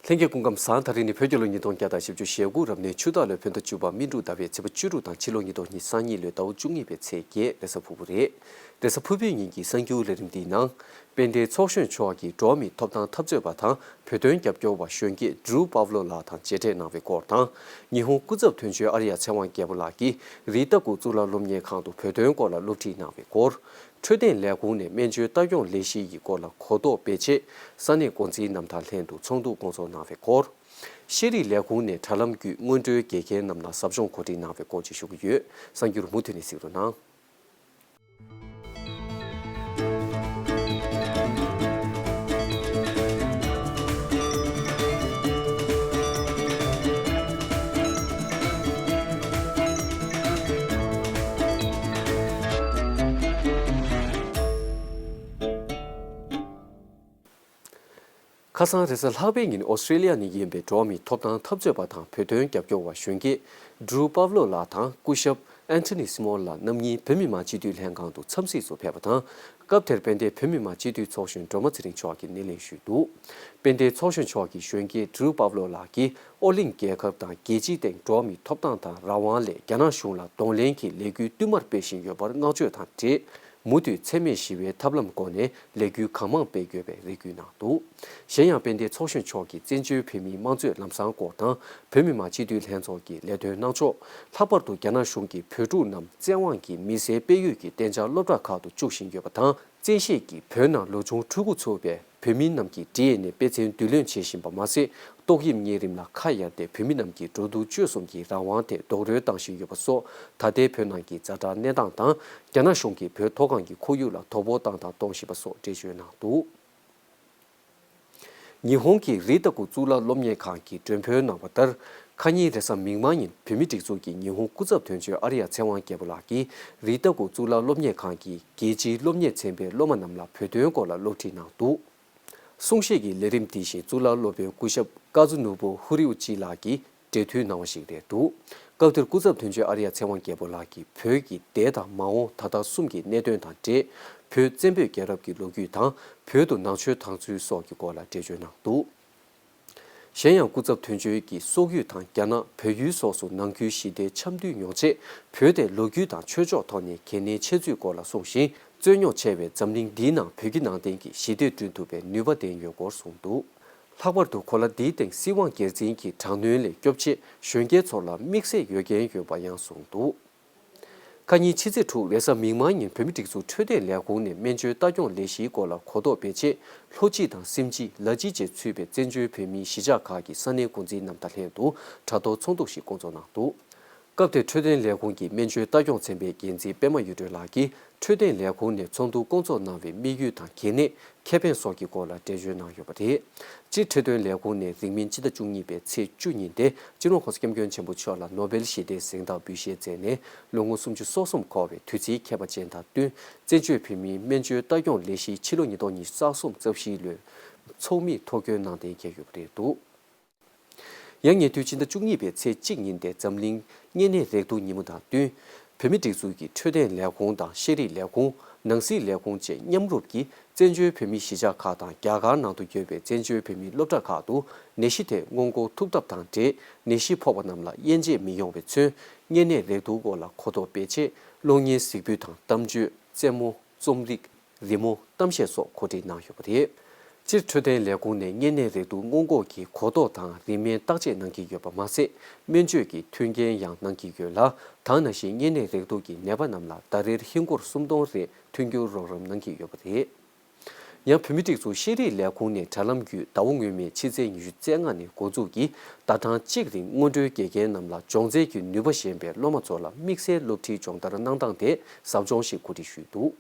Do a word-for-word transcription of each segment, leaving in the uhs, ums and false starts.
ལྷན་རྒྱས་སྐུ་ཁམས་བཟང་། ད་རིང་ནི་བོད་རྒྱལ་ལོ་ཉིས་སྟོང་བརྒྱ་དང་བཞི་བཅུ་ཞེ་དགུ་རབ་གནས་ཆུ་སྟག་ལོའི་བོད་ཟླ་བཅུ་པ་སྨིན་དྲུག་ཟླ་བའི་ཚེས་པ་བཅུ་དྲུག་དང་ཕྱི་ལོ་ཉིས་སྟོང་ཉི་ཤུ་རྩ་གཉིས་ལོའི་ཟླ་བ་བཅུ་གཉིས་པའི་ཚེས་བརྒྱད་རེས་གཟའ་ཕུར་བུ་རེད། རེས་གཟའ་ཕུར་བུའི་ཉིན་གྱི་གསར་འགྱུར་ལས་རིམ་འདིའི་ནང་། དཔལ་ལྡན་ཚོགས་གཞོན་མཆོག་གིས་འགྲོ་བ་མིའི་ཐོབ་ཐང་འཐབ་རྩོད་པ་དང་བོད་དོན་རྒྱབ་སྐྱོར་བ་གཞོན་སྐྱེས་ཌྲུ་པཱ་ལོ་ལགས་དང་མཇལ་འཕྲད་གནང་བའི་སྐོར་དང་། ཉི་ཧོང་སྐུ་ཚབ་དོན་གཅོད་ཨར་ཡ་ཚེ་དབང་རྒྱལ་པོ་ལགས་ཀྱིས་རི་ཏ་གུ་གཙུག་ལག་སློབ་གཉེར་ཁང་དུ་བོད་དོན་སྐོར་ལ་སློབ་ཁྲིད་གནང་བའི་སྐོར། འཕྲོད་བསྟེན་ལས་ཁུངས་ནས་སྨན་བཅོས་ལྟ་སྐྱོང་ལས་གཞི་ཡི་སྐོར་ལ་གོ་རྟོགས་སྤེལ་ཆེད་ས་གནས་འགོ་འཛིན་རྣམས་དང་ལྷན་དུ་ཚོགས་འདུ་བསྐོང་ཚོགས་གནང་བའི་སྐོར། ཤེས་རིག་ལས་ཁུངས་ནས་དྲ་ལམ་བརྒྱུད་སྔོན་འགྲོའི་དགེ་རྒན་རྣམས་ལ་ཟབ་སྦྱོང་གོ་སྒྲིག་གནང་བའི་སྐོར་བཅས་ཞུ་གི་ཡོད། གསར་འགྱུར་མུ་མཐུད་ནས་གཟིགས་རོགས་གནང་། ཁ་སང་རེས་གཟའ་ལྷག་པའི་ཉིན་ཨོ་སི་ཀྲེ་ལི་ཡ་ནས་ཡིན་པའི་འགྲོ་བ་མིའི་ཐོབ་ཐང་འཐབ་རྩོད་པ་དང་བོད་དོན་རྒྱབ་སྐྱོར་བ་གཞོན་སྐྱེས་ཌྲུ་པཱ་ལོ་ལགས་དང་སྐུ་ཞབས་ཨན་ཐོ་ནི་སི་མོར་ལགས་རྣམ་གཉིས་བོད་མི་མང་སྤྱི་འཐུས་ལྷན་ཁང་དུ་འཚམས་གཟིགས་སུ་ཕེབས་པ་དང་། སྐབས་དེར་དཔལ་ལྡན་བོད་མི་མང་སྤྱི་འཐུས་ཚོགས་གཞོན་སྒྲོལ་མ་ཚེ་རིང་མཆོག་གིས་སྣེ་ལེན་ཞུས་འདུག་དཔལ་ལྡན་ཚོགས་གཞོན་མཆོག་གིས་གཞོན་སྐྱེས་ཌྲུ་པཱ་ལོ་ལགས་ཀྱིས་ཨོ་གླིང་རྒྱལ་ཁབ་དང་རྒྱལ་སྤྱིའི་སྟེང་འགྲོ་བ་མིའི་ཐོབ་ཐང་དང་རང་དབང་སླད་རྒྱ་ནག་གཞུང་ལ་གདོང་ལེན་གྱི་ལས་འགུལ་བསྟུད་མར་སྤེལ་བཞིན་ཡོད་པར་བསྔགས་བརྗོད་དང་འབྲེལ། མུ་མཐུད་འཚེ་མེད་ཞི་བའི་ཐབས་ལམ་སྒོ་ནས་ལས་འགུལ་གང་མང་སྤེལ་དགོས་པའི་རེ་སྐུལ་གནང་འདུག་གཞན་ཡང་དཔལ་ལྡན་ཚོགས་གཞོན་མཆོག་གིས་བཙན་བྱོལ་བོད་མིའི་དམངས་གཙོའི་ལམ་བཟང་སྐོར་དང་བོད་མི་མང་སྤྱི་འཐུས་ལྷན་ཚོགས་ཀྱི་ལས་དོན་གནང་ཕྱོགས། ལྷག་པར་དུ་རྒྱ་ནག་གཞུང་གིས་བོད་ཕྲུག་རྣམས་བཙན་དབང་གིས་མི་སེར་སྤེལ་ཡུལ་གྱི་གཏན་འཇགས་སློབ་གྲྭ་ཁག་ཏུ་བཅུག་བཞིན་ཡོད་པ་དང་། བཙན་ཤེད་ཀྱིས་བོད་ནང་ལོ་ཆུང་ཕྲུ་གུ་ཚུད་པའི་བོད་མི་རྣམས་ཀྱི་ཌི་ཨེན་ཨེ་དཔེ་མཚོན་བསྡུ་ལེན་བྱེད་བཞིན་པ་མ་ཟད། ཏོག་དབྱིབས་གཉན་རིམས་ལ་ཁ་གཡར་ཏེ་བོད་མི་རྣམས་ཀྱི་འགྲོ་འདུག་སྤྱོད་གསུམ་གྱི་རང་དབང་ཐད་རྡོག་རོལ་བཏང་བཞིན་ཡོད་པ་སོགས། ད་ལྟའི་བོད་ནང་གི་ཛ་དྲག་གནས་སྟངས་དང་། རྒྱ་ནག་གཞུང་གིས་བོད་མཐོ་སྒང་གི་ཁོར་ཡུག་ལ་དོ་ཕོག་བཏང་དང་གཏོང་བཞིན་པ་སོགས་འགྲེལ་བརྗོད་གནང་འདུག་ཉི་ཧོང་གི་རི་ཏ་གུ་གཙུག་ལག་སློབ་གཉེར་ཁང་གིས་མགྲོན་འབོད་གནང་བ་ལྟར། ཁ་ཉིན་རེས་གཟའ་མིག་དམར་ཉིན་བོད་མིའི་སྒྲིག་འཛུགས་ཀྱི་ཉི་ཧོང་སྐུ་ཚབ་དོན་གཅོད་ཨར་ཡ་ཚེ་དབང་རྒྱལ་པོ་ལགས་ཀྱིས་རི་ཏ་གུ་གཙུག་ལག་སློབ་གཉེར་ཁང་གི་རྒྱལ་སྤྱིའི་སློབ་གཉེར་ཚན་པའི་སློབ་མ་རྣམས་ལ་བོད་དོན་སྐོར་ལ་སློབ་ཁྲིད་གནང་འདུག་གསུང་བཤད་ཀྱི་ལས་རིམ་དེ་བཞིན་གཙུག་ལག་སློབ་དཔོན་སྐུ་ཞབས་ཀ་ཛུ་ནུ་བོ་ཧུ་རིའུ་ཅི་ལགས་ཀྱིས་འབྲེལ་མཐུད་གནང་བ་ཞིག་རེད་འདུག་སྐབས་དེར་སྐུ་ཚབ་དོན་གཅོད་ཨར་ཡ་ཚེ་དབང་རྒྱལ་པོ་ལགས་ཀྱིས་བོད་ཀྱི་འདས་དང་མ་འོངས་ད་ལྟ་གསུམ་གྱི་གནད་དོན་དང་འབྲེལ། བོད་བཙན་པོའི་རྒྱལ་རབས་ཀྱི་ལོ་རྒྱུས་དང་བོད་དུ་ནང་ཆོས་དར་ཚུལ་སོགས་ཀྱི་སྐོར་ལ་འགྲེལ་བརྗོད་གནང་འདུག་གཞན་ཡང་སྐུ་ཚབ་དོན་གཅོད་ཀྱིས་སོག་ཡུལ་དང་རྒྱ་ནག་བལ་ཡུལ་སོགས་སུ་ནང་ཁུལ་ཞི་བདེ་འཆམ་མཐུན་ཡོང་ཆེད་བོད་དེ་ལོ་རྒྱུས་དང་ཆོས་ཕྱོགས་ཐོག་ནས་གལ་གནད་ཆེ་ཚུལ་སྐོར་ལ་གསུངས་ཤིང་། རྩོད་རྙོག་ཆེ་བའི་འཛམ་གླིང་འདིའི་ནང་བོད་ཀྱི་ནང་བསྟན་གྱི་ཞི་བདེ་བསྐྲུན་ཐུབ་པའི་ནུས་པ་ལྡན་ཡོད་སྐོར་གསུངས་འདུག་ལྷག་པར་དུ་གོ་ལ་འདིའི་སྟེང་སྲིད་དབང་སྒེར་འཛིན་གྱི་དྲག་གནོན་ལས་སྐྱོབ་ཆེད་གཞོན་སྐྱེས་ཚོ་ལ་དམིགས་བསལ་ཡོད་མཁན་ཡོད་པ་ཡང་གསུངས་འདུག་ཁ་ཉིན་ཕྱི་ཚེས་དྲུག་རེས་གཟའ་མིག་དམར་ཉིན་བོད་མིའི་སྒྲིག་འཛུགས་འཕྲོད་བསྟེན་ལས་ཁུངས་ནས་སྨན་བཅོས་ལྟ་སྐྱོང་ལས་གཞིའི་སྐོར་ལ་གོ་རྟོགས་སྤེལ་ཆེད་ལྷོ་སྤྱི་དང་སེམས་སྐྱིད་ལ་སྤྱི་བཅས་ཚུད་པའི་བཙན་བྱོལ་བོད་མིའི་གཞིས་ཆགས་ཁག་གི་ས་གནས་འགོ་འཛིན་རྣམས་དང་ལྷན་དུ་དྲ་ཐོག་ཚོགས་འདུ་ཞིག་བསྐོང་ཚོགས་གནང་འདུག་སྐབས་དེར་འཕྲོད་བསྟེན་ལས་ཁུངས་ཀྱི་སྨན་བཅོས་ལྟ་སྐྱོང་ཚན་པའི་འགན་འཛིན་པད་མ་གཡུ་སྒྲོན་ལགས་ཀྱིས་འཕྲོད་བསྟེན་ལས་ཁུངས་ནས་ཚོགས་འདུ་བསྐོང་ཚོགས་གནང་བའི་དམིགས་ཡུལ་དང་གལ་གནད། ཁེ་ཕན་སོགས་ཀྱི་སྐོར་ལ་འགྲེལ་བརྗོད་གནང་ཡོད་པ་རེད། སྤྱིར་འཕྲོད་བསྟེན་ལས་ཁུངས་ནས་རིང་མིན་སྤྱི་ཟླ་བཅུ་གཉིས་པའི་ཚེས་བཅུ་ཉིན་ཏེ་སྤྱི་ནོར་༸གོང་ས་༸སྐྱབས་མགོན་ཆེན་པོ་མཆོག་ལ་ནོ་བེལ་ཞི་བདེའི་གཟེངས་རྟགས་འབུལ་བཞེས་མཛད་ནས་ལོ་ངོ་སུམ་ཅུ་སོ་གསུམ་འཁོར་བའི་དུས་ཚིགས་ཁྱད་པར་ཅན་དང་བསྟུན། བཙན་བྱོལ་བོད་མིའི་སྨན་བཅོས་ལྟ་སྐྱོང་ལས་གཞིའི་ཕྱི་ལོ་ཉིས་སྟོང་ཉི་ཤུ་རྩ་གསུམ་རྩ་བཞིའི་ལོའི་ཚོགས་མིའི་ཐོ་འགོད་གནང་གཏན་འཁེལ་ཡོད་པ་རེད་འདུག་ཡང་ཉེ་དུས་སྤྱི་ཟླ་བཅུ་གཉིས་པའི་ཚེས་གཅིག་ཉིན་ཏེ་འཛམ་གླིང་གཉན་ནད་རེག་དུག་ཉིན་མོ་དང་བསྟུན། བོད་མིའི་སྒྲིག་འཛུགས་ཀྱི་འཕྲོད་བསྟེན་ལས་ཁུངས་དང་ཤེས་རིག་ལས་ཁུངས། ནང་སྲིད་ལས་ཁུངས་བཅས་མཉམ་རུབ་ཀྱིས་བཙན་བྱོལ་བོད་མིའི་གཞིས་ཆགས་ཁག་དང་རྒྱ་གར་ནང་དུ་ཡོད་པའི་བཙན་བྱོལ་བོད་མིའི་སློབ་གྲྭ་ཁག་ཏུ་ནད་གཞི་དེ་སྔོན་འགོག་ཐུབ་ཐབས་དང་འབྲེལ། ནད་གཞི་ཕོག་པ་རྣམས་ལ་དབྱེ་འབྱེད་མི་ཡོང་བའི་ཚུན། གཉན་ནད་རེག་དུག་སྐོར་ལ་གོ་རྟོགས་སྤེལ་ཆེད་གློག་བརྙན་གཟིགས་འབུལ་དང་གཏམ་བརྗོད། རྩེད་མོ། རྩོམ་རིག་རི་མོ། གཏམ་བཤད་སོགས་གོ་སྒྲིག་གནང་ཡོད་པ་རེད། སྤྱིར་འཕྲོད་བསྟེན་ལས་ཁུངས་ནས་གཉན་ནད་རེག་དུག་སྔོན་འགོག་གི་གོ་རྟོགས་དང་རིན་མེད་བརྟག་དཔྱད་གནང་གི་ཡོད་པ་མ་ཟད། སྨན་བཅོས་ཀྱི་མཐུན་རྐྱེན་ཡང་གནང་གི་ཡོད་ལ། ད་ནང་བཞིན་གཉན་ནད་རེག་དུག་གི་ནད་པ་རྣམས་ལ་ཟླ་རེར་ཧིན་སྒོར་སུམ་སྟོང་རེ་མཐུན་འགྱུར་རོགས་རམ་གནང་གི་ཡོད་པ་རེད། ཡང་བོད་མིའི་སྒྲིག་འཛུགས་ཤེས་རིག་ལས་ཁུངས་ནས་དྲ་ལམ་བརྒྱུད་ཟླ་བ་སྔོན་མའི་ཕྱི་ཚེས་ཉི་ཤུ་རྩ་ལྔ་ནས་འགོ་འཛུགས་ཀྱིས་ཟླ་གྲངས་གཅིག་རིང་སྔོན་འགྲོའི་དགེ་རྒན་རྣམས་ལ་སྦྱོང་ཚན་གྱི་ནུས་པ་ཞན་པའི་སློབ་མ་ཚོ་ལ་དམིགས་བསལ་སློབ་ཁྲིད་སྦྱོང་བརྡར་གནང་སྟངས་ཐད་ཟབ་སྦྱོང་ཞིག་གོ་སྒྲིག་ཞུས་འདུག་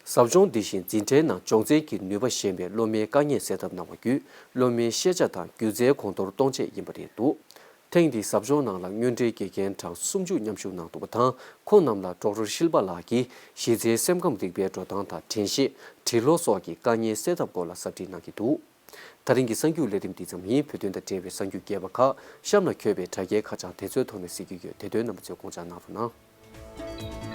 ཟབ་སྦྱོང་འདི་བཞིན་འཛིན་གྲྭའི་ནང་སྦྱོང་ཚན་གྱི་ནུས་པ་ཞན་པའི་སློབ་མའི་དཀའ་ངལ་སེལ་ཐབས་གནང་བ་བརྒྱུད། སློབ་མའི་ཤེས་བྱ་དང་སྒྱུ་རྩལ་གོང་མཐོར་གཏོང་ཆེད་ཡིན་པ་རེད་འདུག་ཐེངས་འདིའི་ཟབ་སྦྱོང་ནང་ལ་སྔོན་འགྲོའི་དགེ་རྒན་གྲངས་སུམ་ཅུ་མཉམ་ཞུགས་གནང་འདུག་པ་དང་། ཁོང་རྣམས་ལ་ཌོག་ཊར་ཤིལ་པ་ལགས་ཀྱིས་གཞི་རྩའི་སེམས་ཁམས་རིག་པའི་འགྲོ་སྟངས་དང་དྲན་ཤེས། འབྲི་ཀློག་སོགས་ཀྱི་དཀའ་ངལ་སེལ་ཐབས་སྐོར་ལ་ཟབ་ཁྲིད་གནང་གི་འདུག་ད་རིང་གི་གསར་འགྱུར་ལས་རིམ་འདི་ཙམ་ཡིན། བོད་དོན་དང་འབྲེལ་བའི་གསར་འགྱུར་རྒྱས་པ་ཁག་གཤམ་ལ་འཁོད་པའི་དྲ་རྒྱའི་ཁ་བྱང་དེ་ཚོའི་ཐོག་ནས་གཟིགས་ཀྱི་ཡོད། དེ་དོན་རྣམ་པ་ཚོས་དགོངས་འཇགས་གནང་རོགས་གནང་།